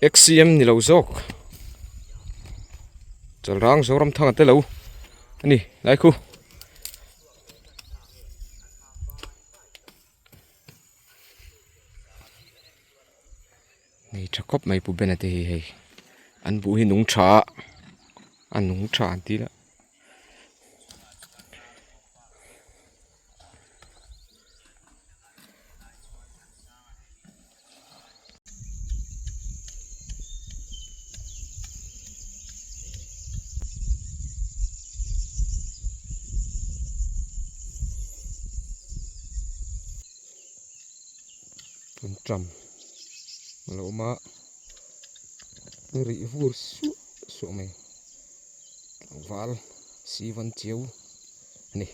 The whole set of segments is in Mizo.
XCM ni lo zawk Chalrang Zoramthanga te lo a ni lai khu. Nei tha khawp mai Pu Bena te hi hei an buh hi nung tha a a nung tha an tih lah. Ṭam a lo awm a rih vur suah suah mai tlangval sivan chiau a ni.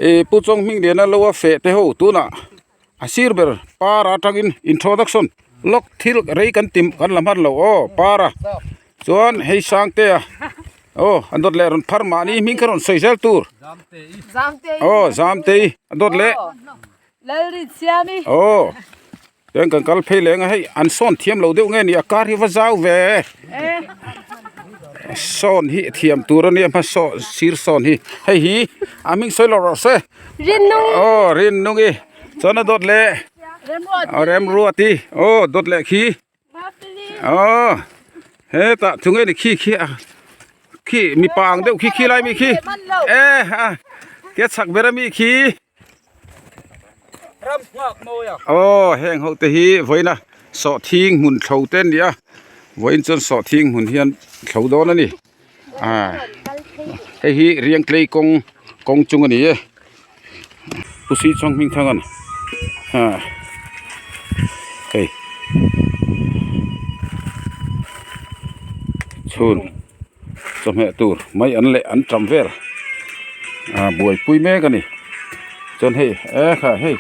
Ih Pu Chawng hming lian a lo a feh te ho tunah a sir ber par atangin introduction lawk thil rei kan ti kan la hman lo aw par a chuan hei Sangte a aw an dawt leh rawn phar mahni hming kha rawn sawi zel tur aw Zamtei a dawt leh aw. Chuan kan kal phei leng a hei an sawn thiam lo deuh nge ni a kar hi va zau ve sawn hi thiam tur a nia hma saw sir sawn hi hei hi a hming sawi lo rawh se aw Rinnungi chuan a dawt leh Remruati aw dawt leh khi aw hetah chu nge ni khi khi a khi mipa ang deuh khi khi lai mi khi e a ke chhak ber ami khi. Aw heng ho te hi vawiina sawhthing hmun thlo te an ni a vawiin chuan sawhthing hmun hian thlo dawn a ni ah hei hi riangtlei kawng kawng chung a ni e pu Sichawng hming thang a ni ah hei chhun chawhmeh tur mai an leh an tam vel ah buaipui mek a ni chuan hei e kha hei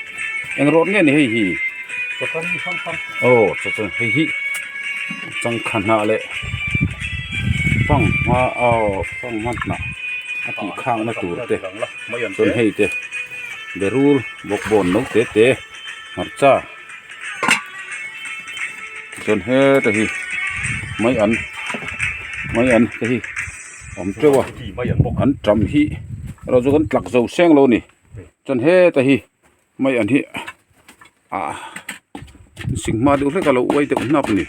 eng rawt nge ni hei hi aw chawchawng hei hi changkha hnah leh fanghma aw fanghma hnah a tih khak na tur te chuan hei te berul bawkbawn no te te hmarcha chuan heta hi mai an mai an te hi awm teuh a an tam hi erawh chu kan tlak zo seng lo a ni chuan heta hi mai an hi ah singhma deuh hlek a lo uai deuh hnap a ni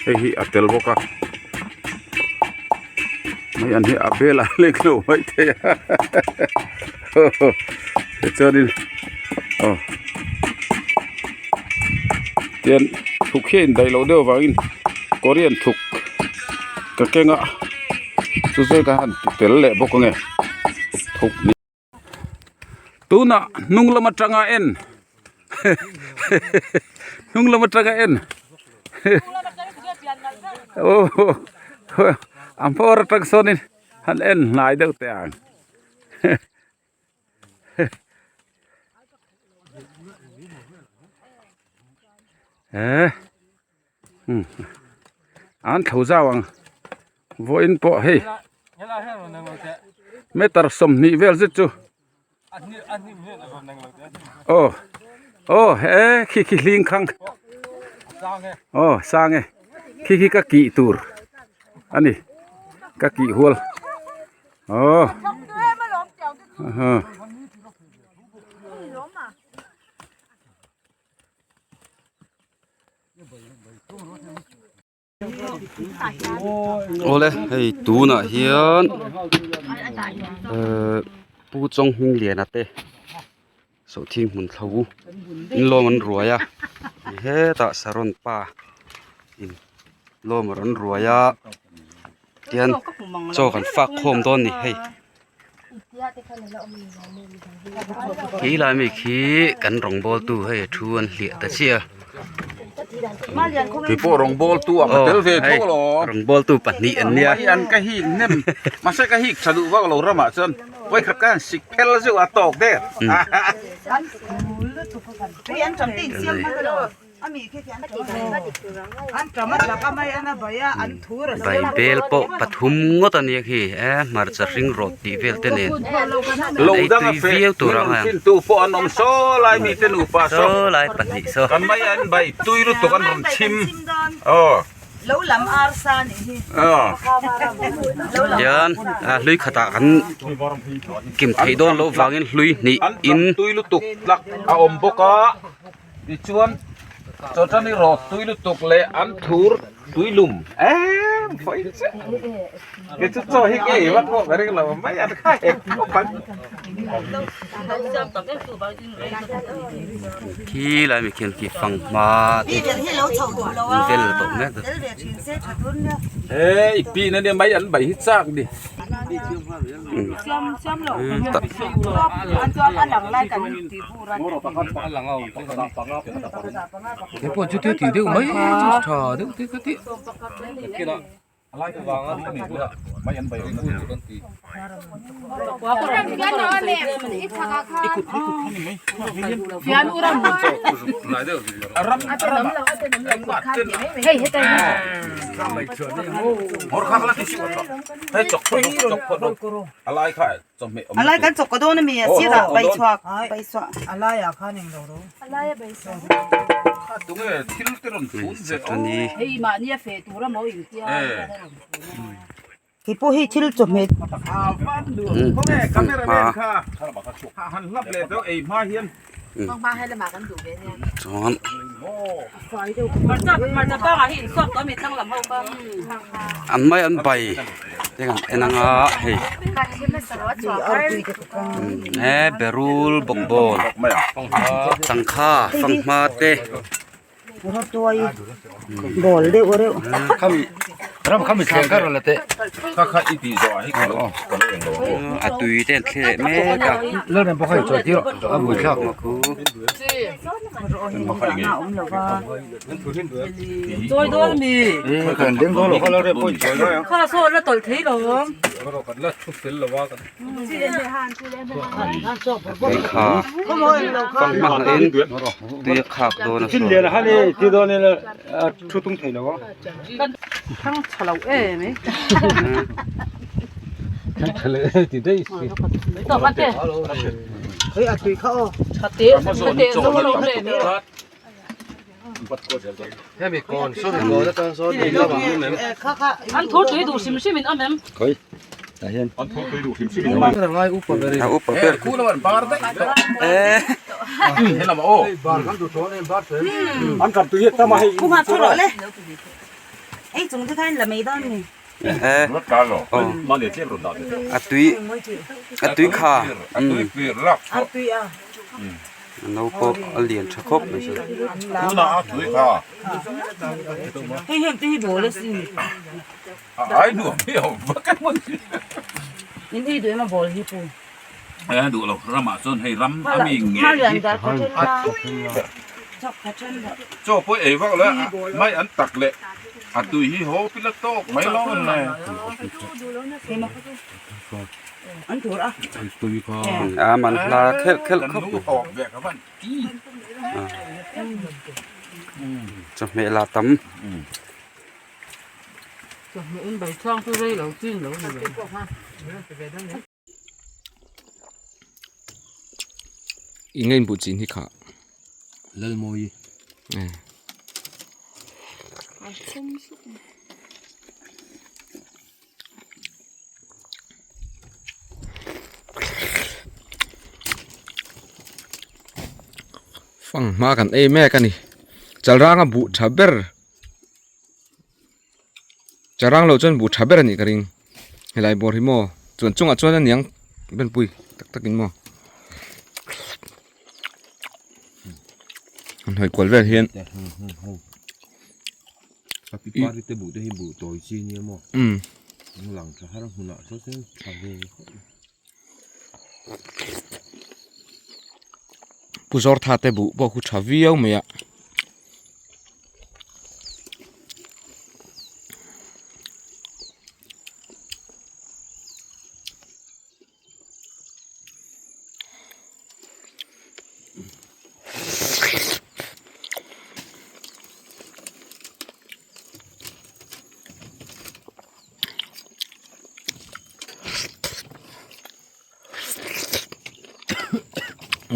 hei hi a tel bawk a mai an hi a bel a lek lo maithei a tichuanin aw tian thuk hi a indaih loh deuh avangin korean thuk ka keng a chu chu ka han ti tel leh bawk ange thuk ni tunah hnung lam atanga en hnung lam atanga en aw a hmawr atang sawnin han en hnai deuh teh ang. He an thlo zau ang vawiin pawh hei meter 20 vel zet chu aw aw he khi khi hling khang aw sang e khi khi ka kih tur a ni ka kih hual aw Awle hei tunah hian ehh Pu Chawng hming liana te sawhthing hmun thlo in lawm an ruai a hetah saron pa in lawm a rawn ruai a tian chaw kan fak khawm dawn a ni hei. Khi lai mi khi kan rawng bawl tu hei a thu an hliah ta chiah a. Kei pawh rawngbawl tu ah ka tel ve tho alawm. Rawngbawl tu pahnih an nia. Mai an ka hik hnem mahse ka hik tha duh vak lo ramah chuan vawikhat ka han sik phel zeuh a tawk der. Baibel pawh pathum ngawt a nia khi e hmarcha hring rawt tih vel te nen Lo dang a feh min rawn fin tu pawh an awm saw lai mi te nupa saw saw lai pahnih saw kan mai an bai tui lutuk an rawn chhim aw Lo lam arsa nih hi aw Tian a hlui khatah kan kim theih dawn loh vangin hlui hnih in tui lutuk tlak a awm bawk a. Tichuan, Chawṭani rawt tui lutuk leh an thur tui lum em fai che. Kei chu chaw hi ngei vak pawh ka ring lo mai an kha hek khawp ang. Khi lai mi khian khi fanghma te an vel tawh mek a. Hei pin ania mai an bai hi chak ni. Alai kan chawk ka dawn ami a sirah bai chhuak bai chhuah alai ah khan eng lo ro alai a bai chhuak Tunge thil te rawn phun ve aw. Hei mahni a feh tur amaw in tia Kei pawh hei thil chawhmeh Khawnge cameraman kha han hlap leh deuh ei hma hian Chuan an mai an bai te kan en anga hei he berul bawkbawn sangha fanghma te. A tui te an thli leh mek a. Kha fanghma in tui a khak dawn a saw a upa ber a tui a tui kha a no pawh a lian tha khawp mai chu. Chaw pawh ei vak lo mai an tak leh a tui hi haw pila tawk mai lo an le. A man hla khelh khelh khawp mai chawhmeh lah tam. Eng nge inbuh chin hi khah Lalmawi eh fanghma kan ei mek a ni chalranga buh tha ber. Charang loh chuan buh tha ber a nih ka ring helai bawr hi maw chuan chungah chuan a niang benpui tak tak in maw an hawi kual vel hian umm. Pu Zawrtha te buh pawh khu tha viau mai a.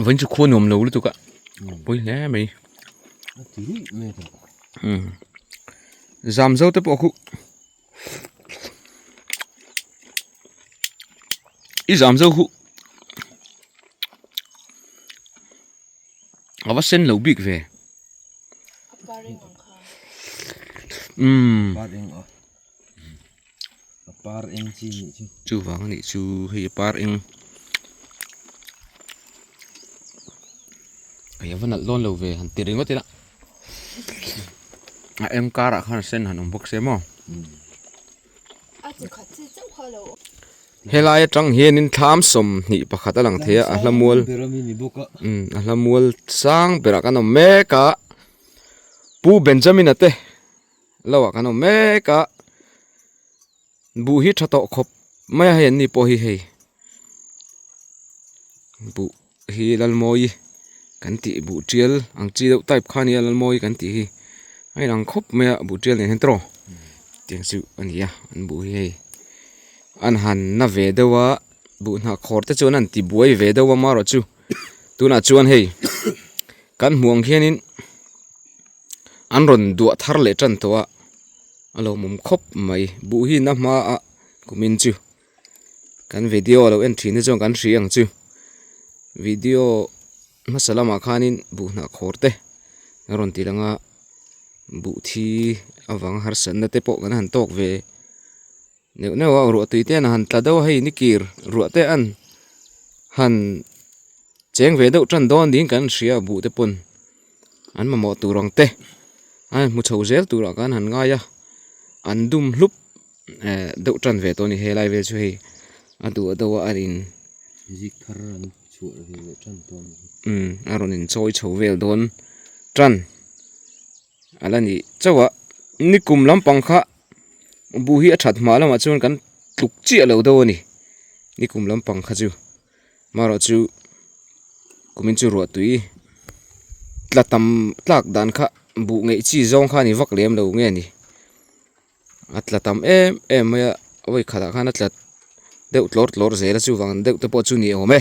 Vawiin chu khua nuam lo lutuk a pawi hle mai zam zo te pawh khu i zam zo hu a va sen lo bik ve umm chuvang a nih chu hei a par eng hei a va nalh dawn lo ve han ti ringawt ila a eng karah khan a sen han awm bawk se maw helai atang hianin thlam sawmhnih pakhat a lang thei a a hla mual umm a hla mual sang berah kan awm mek a pu Benjamin-a te lo ah kan awm mek a buh hi tha tawh khawp mai a hei an ni pawh hi hei buh hi Lalmawi kan tih buh tial ang chi deuh type kha a nia Lalmawi kan tih hi a inang khawp mai a buh tial nen hian tawh tiang chu a ni a an buh hi hei an han na ve deuh a buh hnah khawr te chuan an ti buai ve deuh a marawh chu tunah chuan hei kan hmuh ang hianin. An rawn duah thar leh tan tawh a a lawmawm khawp mai buh hi na hma a kumin chu kan video lo en thin te chuan kan hria ang chu video hmasa lamah khanin buh hnah khawr te a rawn ti lang a buh thi avanga harsatna te pawh kan han tawk ve neuh neuh a ruah tui te an han tla deuh a hei ni kir ruah te an han cheng ve deuh tan dawn niin kan hria a buh te pawn an mamawh tur ang te a hmu chho zel turah khan han ngai a an dum hlup eh deuh tan ve tawh a ni helai vel chu hei a duh deuh a a in umm a rawn in chawi chho vel dawn tan. A la nih chauh a nikum lampang kha buh hi a that hma lamah chuan kan tluk chiah lo deuh a ni nikum lampang kha chu marawh chu kumin chu ruah tui tla tam tlak dan kha buh ngeih chi zawng kha a ni vak lem lo nge ni a tla tam em em mai a vawi khatah khan a tla deuh tlawr tlawr zel a chuvang deuh te pawh chu ni awm e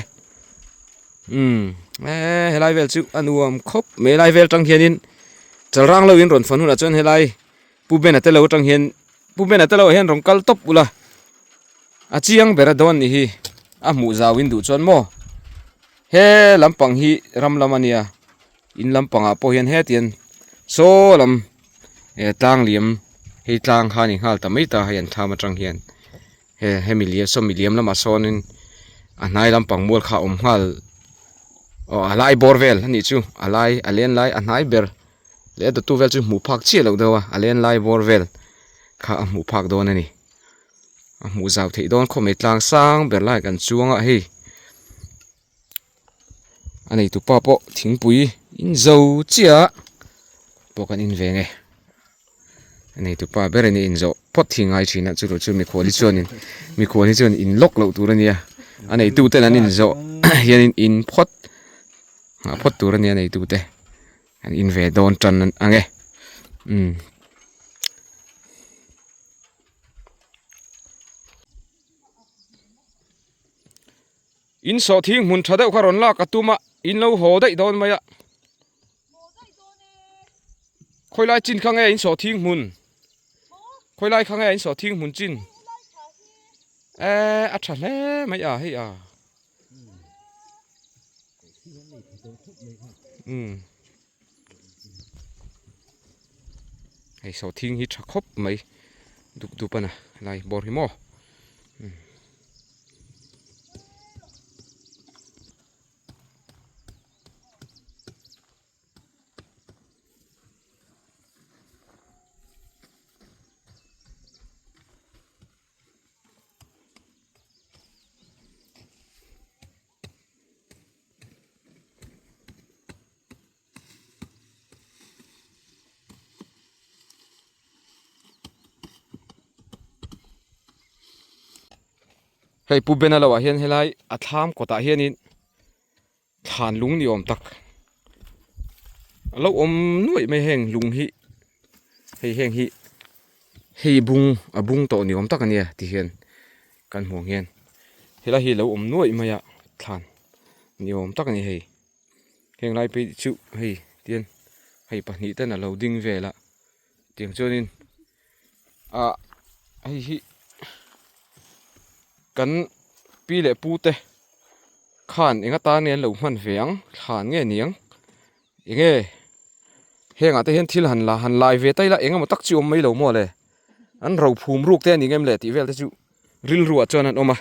umm eee helai vel chu a nuam khawp mai helai vel atang hianin chalrang lo in rawn fan hunah chuan helai pu bena te lo atang hian pu bena te lo ah hian rawn kal tawp ula a chiang ber a dawn nih hi a hmuh zau in duh chuan maw he lampang hi ram lam a nia in lampangah pawh hian hetiang saw lam. Eh tlang liam hei tlang kha a ni nghal ta mai ta hei an thlam atang hian he hemi liam sawmi liam lamah sawnin a hnai lampang mual kha a awm nghal aw a lai bawr vel a nih chu a lai a len lai a hnai ber leh a dawttu vel chu hmuh phak chiah loh deuh a a len lai bawr vel kha a hmuh phak dawn a ni a hmuh zau theih dawn khawp mai tlang sang ber lai kan chuang a hei. A neitu pa pawh thingpui in zo chiah pawh kan in ve nge a neitu pa ber in a in zawh phawt thi ngai thin a chu chu mikhual hi chuan in mikhual hi chuan in lawk loh tur a nia a neitu ten an in zawh hian in in phawt nghah phawt tur a nia a neitu te an in ve dawn tan ang e umm. In sawhthing hmun tha deuh kha rawn lak a tum a, in lo haw daih dawn mai a. Khawilai chin kha nge in sawhthing hmun? Khawilai kha nge in sawhthing hmun chin? Eh, a tha hle mai a hei a. Um. Hei sawhthing hi tha khawp mai dup dup a na lai bawr hi maw. Um. Hei Pu Bena lo ah hian helai a thlam kawtah hianin thlan lung ni awm tak a lo awm nuaih mai heng lung hi hei heng hi hei bung a bung tawh ni awm tak a nia ti hian kan hmuh ang hian helai hi a lo awm nuaih mai a thlan ni awm tak a ni hei. Heng lai phei chu hei tian hei pahnih ten a lo ding vel a tiang chuanin ah hei hi kan pi leh pu te khan eng atan nge an lo hman ve ang thlan nge niang eng nge hengah te hian thil han la han lai ve ta ila eng emaw tak chu awm mai lo maw le an ro phum ruk te a ni ngem le tih vel te chu rilruah chuan an awm a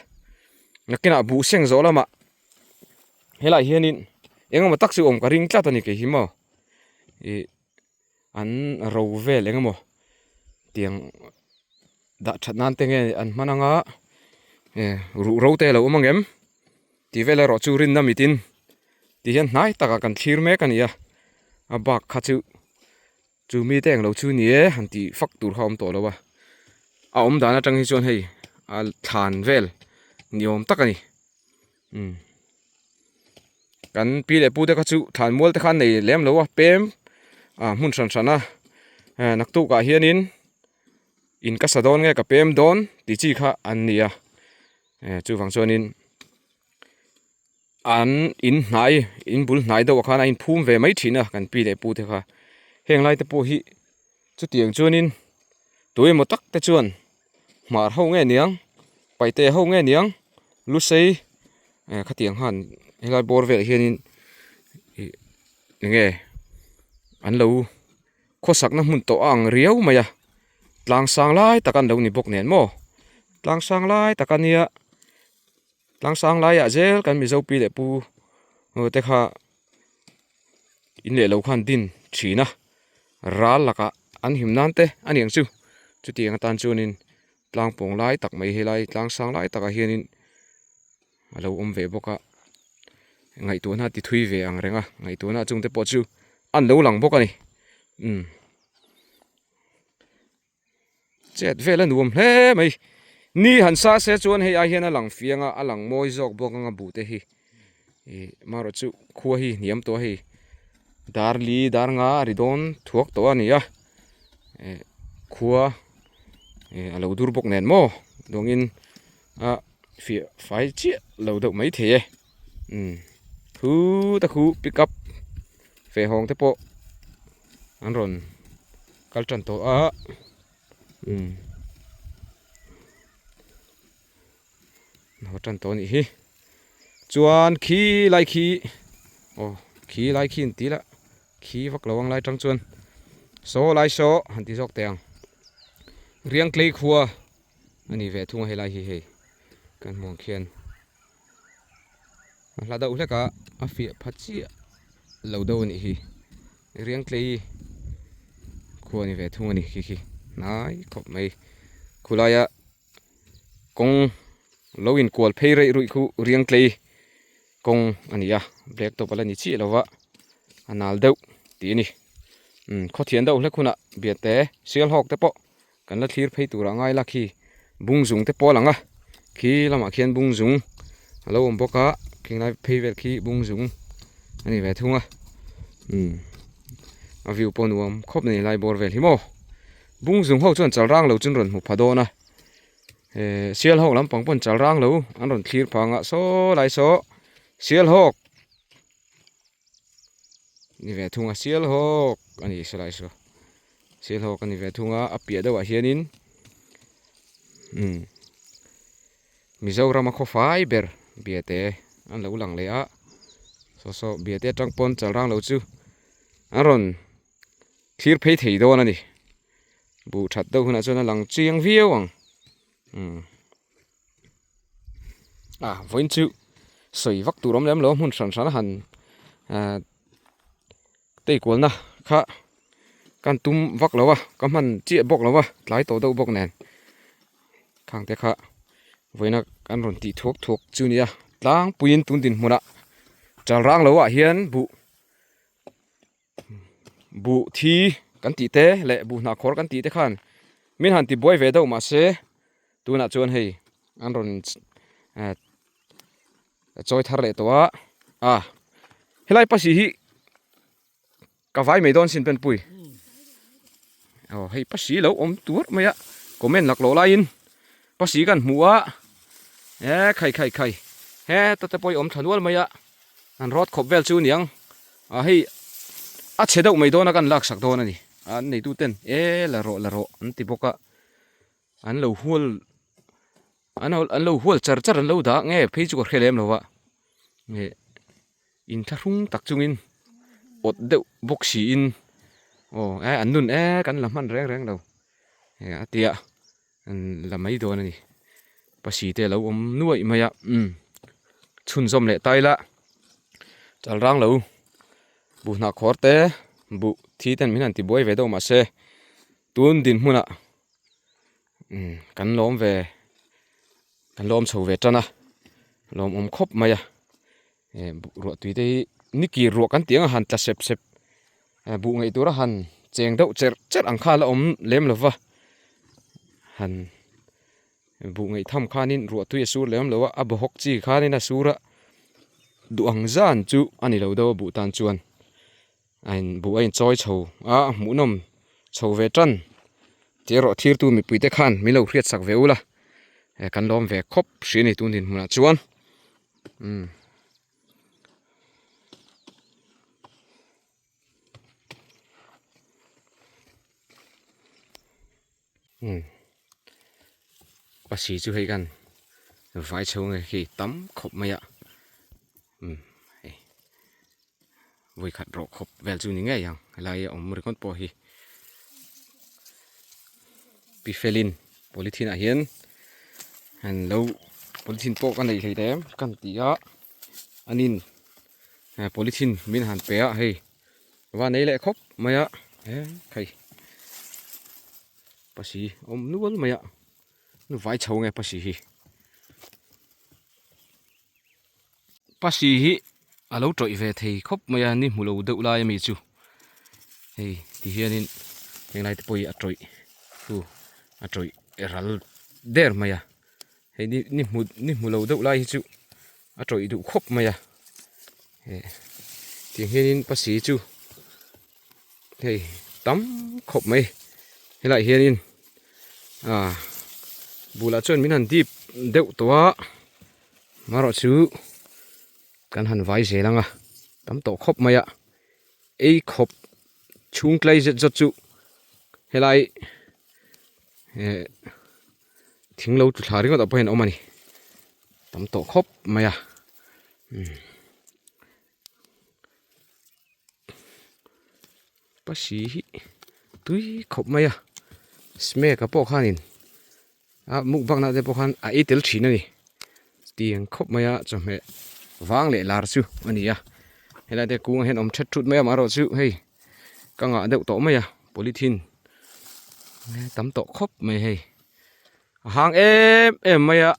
nakinah buh seng zawh lamah helaiah hianin eng emaw tak chu awm ka ring tlat a ni kei hi maw ih an ro vel eng emaw tiang dah that nan te nge an hman anga eh ruh ro te a lo awm ang em tih vel erawh chu rinna mitin ti hian hnai takah kan thlir mek a ni a a bak kha chu Chu mite englo chu ni e han tih fak tur kha a awm tawh lo a, a awm dan atang hi chuan hei a thlan vel ni awm tak a ni umm kan pi leh pu te kha chu thlan mual te kha an nei lem lo a pem ah hmun hran hran a eh naktuk ah hianin in ka sa dawn nge ka pem dawn tih chi kha an ni a eh chuvang chuanin. An in hnai in bul hnai deuh ah khan a inphum ve mai thin a kan pi leh pu te kha heng lai te pawh hi chutiang chuanin tu emaw tak te chuan hmar ho nge niang paite ho nge niang lusei eh khatiang khan helai bawr velah hianin ih eng nge an lo khawsakna hmun tawh a ang riau mai a tlang sang lai tak an lo ni bawk nen maw tlang sang lai tak a nia. Tlangsang laiah zel kan Mizo pi leh pu te kha in leh lo khan din thin a, ral lakah an him nan te a ni ang chu. Chutiang atan chuanin tlang pawng lai tak mai helai tlangsang lai takah hianin a lo awm ve bawk a, ngaihtuahna a ti thui ve ang reng a, ngaihtuahna chungte pawh chu an lo lang bawk a ni. Umm. Chet vel a nuam hle mai. Ni han sa se chuan hei ai hian a lang fiang a, a lang mawi zawk bawk anga buh te hi. Ih marawh chu khua hi hniam tawh a hei. Dar li dar nga a ri dawn thuak tawh a ni a. Eh khua eh a lo dur bawk nen maw dawngin a fiah fai chiah lo deuh mai thei e. Umm thu te khu pick up feh hawng te pawh an rawn kal tan tawh a umm an haw tan tawh a nih hi chuan khi lai khi aw khi lai khi an ti lah khi vak lo ang lai tang chuan saw lai saw han ti zawk teh ang Riangtlei khua a ni ve thung a helai hi hei kan hmuh ang khian. A hla deuh hlek a a fiah pha chiah lo deuh a nih hi Riangtlei khua a ni ve thung a ni khi khi hnai khawp mai khulaia kawng lo inkual phei reih ruih khu Riangtlei kawng a ni a black top a la ni chiah lo va a nal deuh tih a ni umm khawthian deuh hlek hunah biate sialhawk te pawh. Kan la thlir phei turah ngai la khi bung zung te pawh a lang a, khi lamah khian bung zung a lo awm bawk a, khinglai phei vel khi bung zung a ni ve thung a, umm a view pawh nuam khawp a ni lai bawr vel hi maw, bung zung ho chuan chal rang lo chu an rawn hmu pha dawn a, eh sial hawk lampang pawn chal rang lo an rawn thlir phang a saw lai saw sial hawk. Ni ve thung a Sialhawk a ni saw lai saw Sialhawk a ni ve thung a a piah deuhah hianin umm Mizoram a khaw fai ber Biate an lo lang leh a saw saw Biate atang pawn chal rang lo chu an rawn thlir phei thei dawn a ni buh that deuh hunah chuan a lang chiang viau ang umm. Ah vawiin chu sawi vak tur awm lem lo hmun hran hran a han ah tei kualna kha kan tum vak lo a ka hman chiah bawk lo a tlai tawh deuh bawk nen khang te kha vawiina kan rawn tih thuak thuak chu a ni a tlangpuiin tun dinhmunah chal rang lo ah hian buh Buh thi kan tih te leh buh hnah khawr kan tih te khan min han ti buai ve deuh mahse tunah chuan hei an rawn eh chawi thar leh tawh a a helai pasi hi ka vai mai dawn sin penpui aw hei pasi lo awm tur mai a comment laklawh laiin pasi kan hmu a eh khai khai khai heta te pawh hi awm thla nual mai a an rawt khawp vel chu aniang. A hei a chhe deuh mai dawn a kan laksak dawn a ni. An neitu ten e la rawh la rawh an ti bawk a. An lo hual an an lo hual char char an lo dah nge phei chu ka hre lem lo va. Nge inthlahrung tak chungin awt deuh bawk siin aw e an nun e kan la hman reng reng lo a ti a. An la mai dawn a ni. Pasi te a lo awm nuaih mai a umm chhunzawm leh ta ila chal rang lo buh hnah khawr te buh thi ten min han ti buai ve deuh mahse tun dinhmunah umm kan lawm ve kan lawm chho ve tan a lawmawm khawp mai a. Eh ruah tui te hi ni kir ruah kan tih ang a han tla sep sep eh buh ngaih tura han cheng deuh cherh cherh ang kha a la awm lem lo va han buh ngaih tham khanin ruah tui a sur lem lo a a bawhawk chi khanin a sur a duh ang zan chu a ni lo deuh a buh tan chuan a in buh a inchawi chho a a hmuhnawm chho ve tan tih erawh thirtu mipui te khan min lo hriat sak ve ula eh kan lawm ve khawp hri a ni tun dinhmunah chuan. Umm. Umm. Pasi chu hei kan vai chho nge khi tam khawp mai a. Umm hei vawikhat rawh khawp vel chu ni ngei ang helai a awm ringawt pawh hi. Pi felin polythene ah hian an lo polythene pawh ka nei hlei em kan ti a anin polythene min han pe a hei va nei leh khawp mai a he khai pasi awm nual mai a vai chho nge pasi hi pasi hi a lo tawih ve thei khawp mai a ni hmu lo deuh lai ami chu hei ti hianin henglai te pawh hi a tawih chu a tawih ral der mai a hei ni ni hmu ni hmu lo deuh lai hi chu a tawih duh khawp mai a eh tiang hianin pasi chu hei tam khawp mai helaiah hianin ah bulah chuan min han dip deuh tawh a marawh chu kan han vai zel ang a tam tawh khawp mai a ei khawp chhung tlai zet zawt chu helai eh thing lo tlu thla ringawt ah pawh hian a awm a ni tam tawh khawp mai a umm. Pasi hi tui khawp mai a smake ah pawh khanin a mukbang na te pawh khan a ei tel thin a ni tiang khawp mai a chawhmeh vang leh lar chu a ni a helai te kung ah hian awm that thut mai a amaherawh chu hei ka ngah deuh tawh mai a polythene tam tawh khawp mai hei a hang em em mai a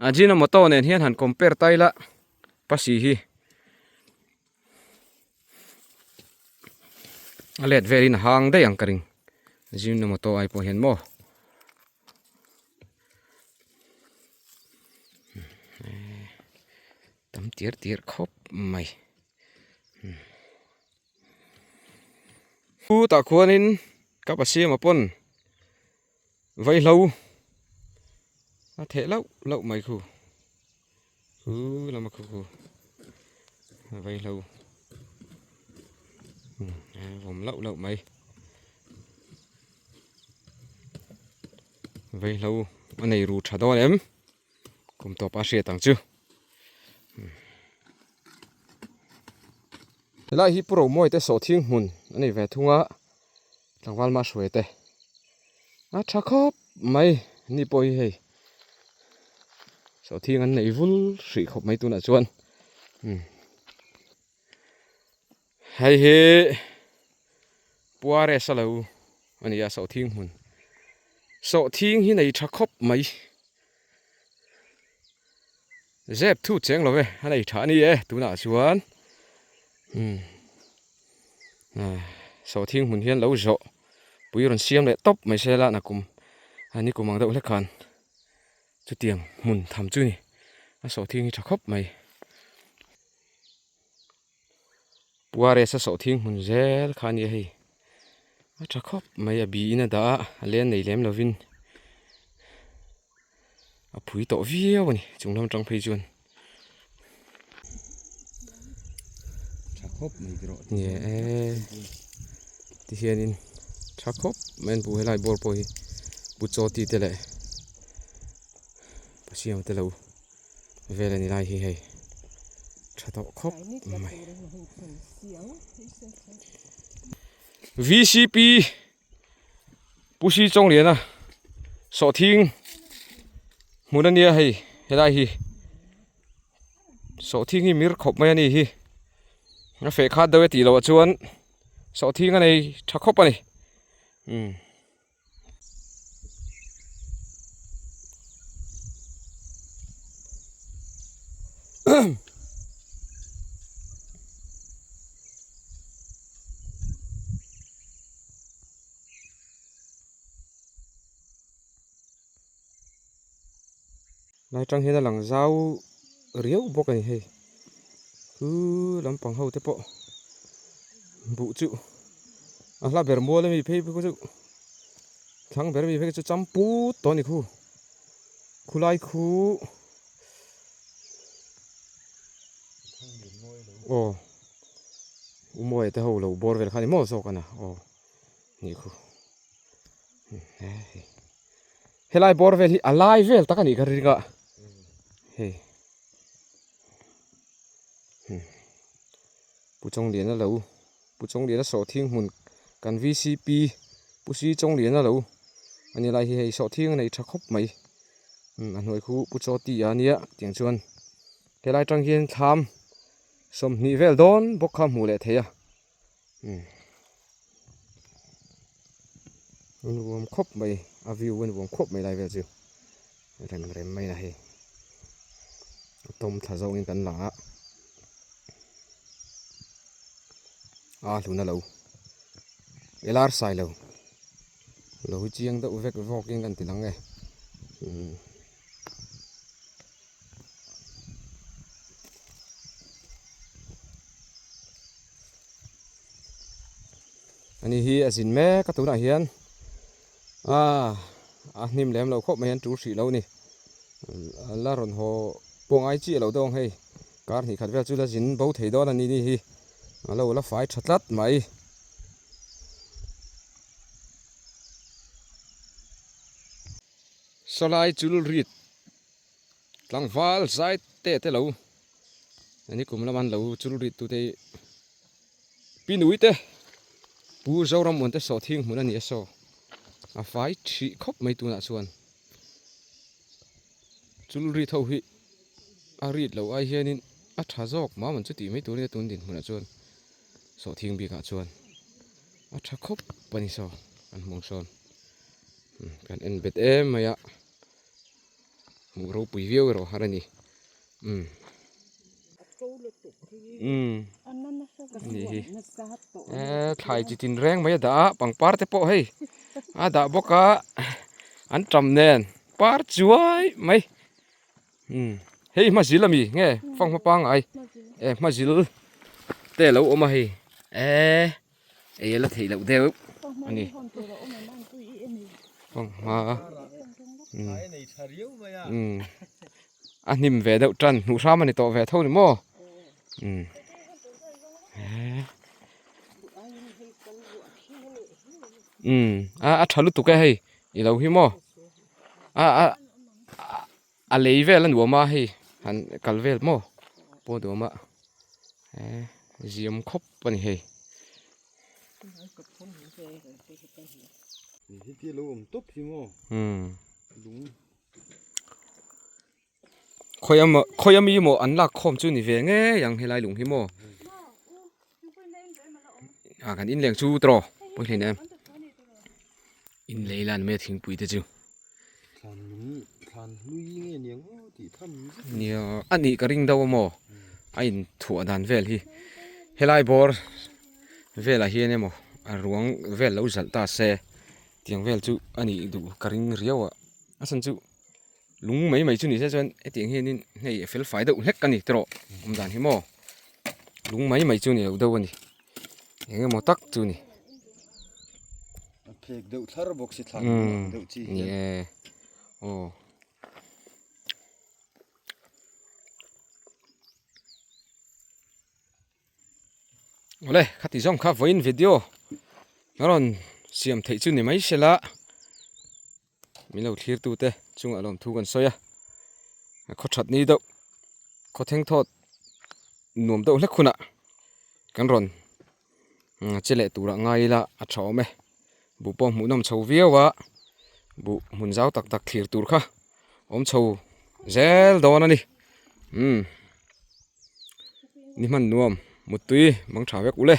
ajinomoto nen hian han compare ta ila. Pasi hi a let velin a hang daih ang ka ring Ajinomoto ai pawh hian maw tam tir tir khawp mai chutah khuanin ka pasiama pawn vaihlo a theh lauh lauh mai khu. Hu lama khu khu vaihlo vawm lauh lauh mai vaihlo a nei ru tha dawn em kum tawp a hriat ang chu helai hi pu Romawi te sawhthing hmun a ni ve thung a tlangval mah hruai te a tha khawp mai ni pawh hi hei sawhthing an nei vul hrih khawp mai tunah chuan umm hei hi puares a lo a ni a sawhthing hmun sawhthing hi nei tha khawp mai zep thu cheng lo ve a nei tha a ni e tunah chuan umm sawhthing hmun hian lo zawh pui rawn siam leh tawp mai se la nakum a ni kum ang deuh hlek khan chutiang hmun tham chu ni a sawhthing hi tha khawp mai puares a sawhthing hmun zel kha a nia hei a tha khawp mai a biin a dah a a len nei lem lovin a phui tawh viau a ni chung lam atang phei chuan. Khawp mai ti rawh. Ni e ti hianin tha khawp mai an buh helai bawr pawh hi pu chaw ti te leh pu siam te lo vel a ni lai hi hei tha tawh khawp mai. VCP Pu Si Chawngliana sawhthing hmun a nia hei helai hi. Sawhthing hi mir khawp mai a ni hi a feh khat deuh e tih loh ah chuan sawhthing a nei tha khawp a ni umm. Lai tang hian a lang zau riau bawk a ni hei chu lampang ho te pawh buh chu a hla ber mual ami phei phei chu thlang ber ami phei chu cham put tawh a ni khu khulai khu aw u mawi te ho lo bawr vel kha a ni maw zawk a na aw nih khu hei. Helai bawr vel hi a lai vel tak a nih ka ring a hei Pu Chawngliana lo Pu Chawngliana sawhthing hmun kan VCP Pu Si Chawngliana lo a ni lai hi hei sawhthing a nei tha khawp mai a hnuai khu Pu Chawti a nia tiang chuan helai tang hian thlam 20 vel dawn bawk kha hmuh leh theih a. A nuam khawp mai a view a nuam khawp mai lai vel chu rem rem mai a hei a tawm thla zawngin kan la a a hlun a lo e lar sai lo lo hi chiang deuh vek vawkin kan ti lang e. Ani hi a zin mek a tunah hian ah a hnim lem lo khawp mai an tul hrih lo a ni la rawn haw pawh ngai chiah lo dawng hei kar hnih khat vel chu la zin bo thei dawn a ni ni hi a lo la fai tha tlat mai. Sawlai chul rit tlangval zai te te lo ani kum lama an lo chul rit tute hi pi nui te pu Zoram muan te sawhthing hmun a ni a saw a fai thih khawp mai tunah chuan chul rit ho hi a rit loh ai hianin a tha zawk mam an chu tih mai turin a tun dinhmunah chuan sawhthing bikah chuan a tha khawp a ni saw kan hmuh ang sawn kan en bet em mai a. Hmuh ropui viau erawh har a ni. Umm. Umm. Ni hi. Eh thlai chi tin reng mai a dah a pangpar te pawh hei a dah bawk a an tam nen par chuai mai. Umm hei hmazil a mi nge fanghma pangngai eh hmazil te a lo awm a hei eh. Ei a la theih loh deuh a ni. Fanghma umm a hnim ve deuh tan hnuh hram a ni tawh ve tho ni maw umm umm a tha lutuk e hei i lo hi maw a a a lei vel a nuam a hei han kal vel maw pawh duam a eh ziam khawp a ni hei. Khawi a khawi ami maw an lak khawm chu ni ve ngei ang helai lung hi maw a kan inleng chu tawh pawi hlein em inlei lan mai a thingpui te chu. Nia a nih ka ring deuh a maw a inthuah dan vel hi helai bawr velah hian emaw a ruang vel lo zalh ta se tiang vel chu a nih duh ka ring riau a a chhan chu lung mai mai chu ni se chuan hetiang hianin hei a fel fai deuh hlek a ni tawh awm dan hi maw lung mai mai chu ni lo deuh a ni eng emaw tak chu a ni. A phek deuh thlar bawk si thlan ang deuh chi hian. Ni e aw. Awle khati zawng kha vawiin video a rawn siam theih chu ni mai sela min lo thlir tu te chungah lawmthu kan sawi a khaw that ni deuh khaw thleng thawt nuam deuh hlek hunah kan rawn che leh turah ngai ila a tha awm e buh pawh hmuh nawm chho viau a buh hmun zau tak tak thlir tur kha awm chho zel dawn a ni umm ni hman nuam muttui mang tha vek ule.